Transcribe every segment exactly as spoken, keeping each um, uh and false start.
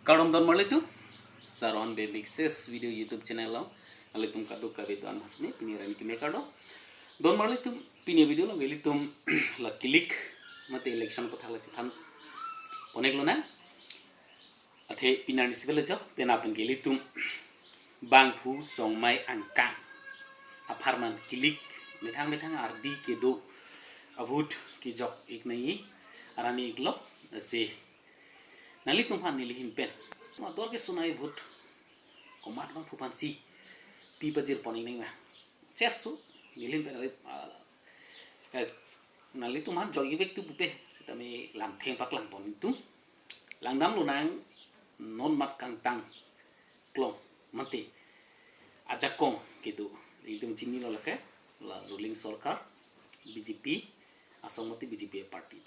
Kardom don marlitum, Sarohan Bebik Ses Video YouTube channel along nanglitum kadokave do-an hasme pini arni keme kardom. Don marlitum, pini video along ilitum la kilik mate election aputhak la chethan pon-ik lonang. Athe pini arni sibele jo, penap pen ke ilitum bangphu songmai angkang apharman kilik, methang methang ardi kedo a-vote kejok-ik nangji arani iklo, lasi nanglitum aphan neli ahin pen, tum ador keso nai vote komat bangphu aphansi pi pajir pon-ik nangji ma? Cheso, neli ahin pen, ah, eh, nanglitum aphan jok-ik vek tu pupe, sitame lam theng paklang pon-ik tu. Langdam lonang, non mat kangtang klong mate ajakong kedo, ilitum chinilo lake, la ruling sorkar, B J P asong mate B J P party.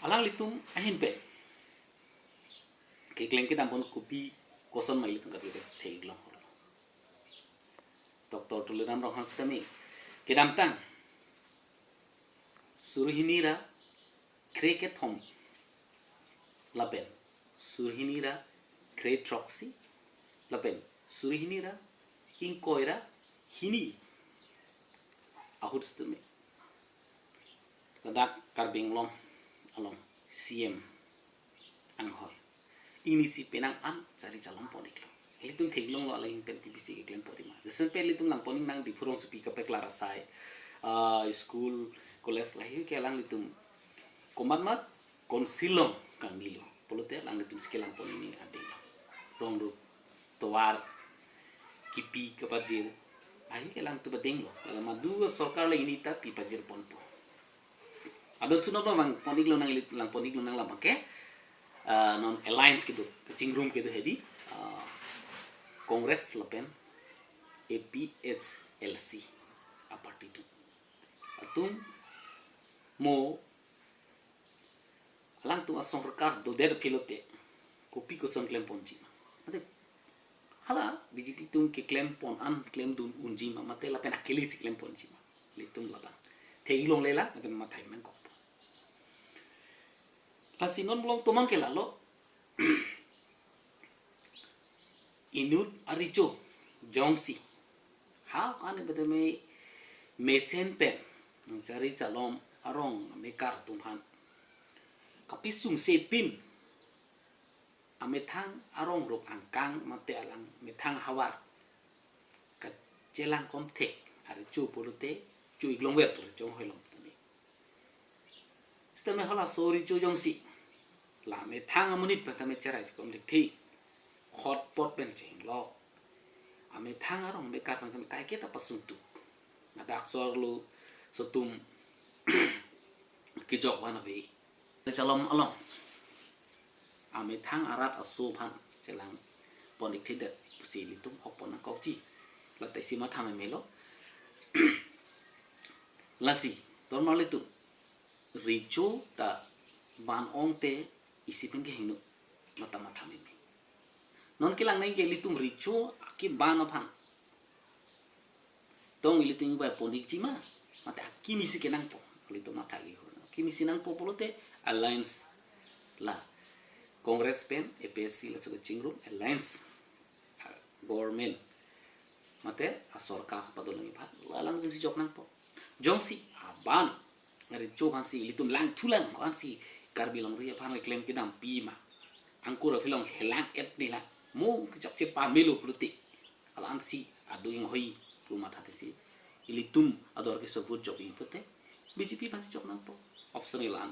Alanglitum ahin pen keklem kedam pon kopi koson ma ilitum kati theklong holo. Doctor Tuliram Ronghang sitame kedamtang suri hini ra kre kethom lapen suri hini ra kre throksi lapen suri hini ra ingkoi ra hini ahut sitame ladak Karbi Anglong along C M anghoi ingnisi penang an chari chalom pon-iklo. Ilitum theklonglo alang ahin pen P P C keklem pon-ik ma. Jasemet pen ilitum lang pon-ik nang Diphu rongsopi kaprek lar asai, ah, school, college lahei ke alanglitum komat mat council along kangnilo pulote alanglitum si kelang pon-ik nangji adeng. Rong rup tovar kipi kapajir lahei ke alangtum adenglo. Laga madu sorkar la ini ta pi pajir ponpo. Adon sunop lo bang pon-ik lonang, lit lang pon-ik lonang labang ke, ah, non alliance kedo, kachingrum kedo hedi, ah, Congress lapen A P H L C aparty atum. Atum mo alangtum asong sorkar dodet aphi lote kopi koson klem ponji ma? Mate hala B J P atum keklem pon an klemdun unji ma, mate lapen akele si klem ponji ma? Ilitum labang theklongle lang, mate mathai nangkok. Lasi non malom tomon ke lalo, inut arecho jongsi ha kan ibatame mesen pen chari chalom arong mekar atum aphan kapisung sepin amethang arong rup angkang mate alang methang havar kachelang komthek arecho pulote cho-ik longver pulo chonghoi long tani. Sitame halaso arecho jongsi la methang amonit pen tame cherai komthek thi, hotpot pen chenglok, amethang arong mekar pen tame kaike ta pasungtuk. Ladak sor lo sotum kejok van ave. Chalom along amethang arat aso aphan chelang pon-ik thidet pusi ilitum hok pon nangkokji. Late isi matha memelo. Lasi, don marlitum, recho ta ban ong te isi pen kehingno, mata matha meme. Non kelang nangji ke ilitum recho akeban aphan tong ilitum ingvai pon-ikji ma, mate akimi si kenangpo, ilitum matha kehingno. Akimi si nangpo pulote alliance la Congress pen A P H L C laso kachingrum alliance, ah, government mate asorkar padolongji aphan la alangtum si jok nangpo. Jongsi aban arecho aphansi ilitum langthulang ko-ansi Karbi longri aphan keklem kedam pi ma, angkur aphi along helang et nila, mo kechokche pamelo pulote, alansi adu inghoi pu matha tesi ilitum ador keso vote jok-ik pulote B J P aphansi jok nangpo. Option ila an.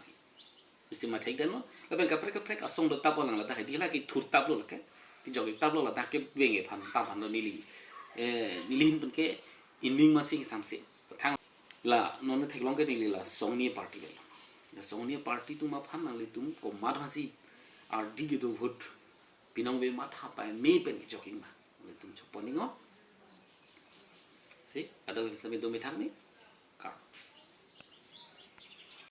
Isi mathek dan lo. Lapen kaprek kaprek asong do tap lang ladak hedi la kethur tap lo lake, kejok-ik tap lo ladak ke beng aphan tam aphan lo neli, eh, neli ahin pen ke ining masi samse. Thang la non theklong ke neli la songni party lo. La songni party atum aphan nanglitum komat masi ardi kedo vote pinong ve matha pame pen kejok-ik ma, nanglitum chok pon-ik non. Si, kadokave sami do methang ni,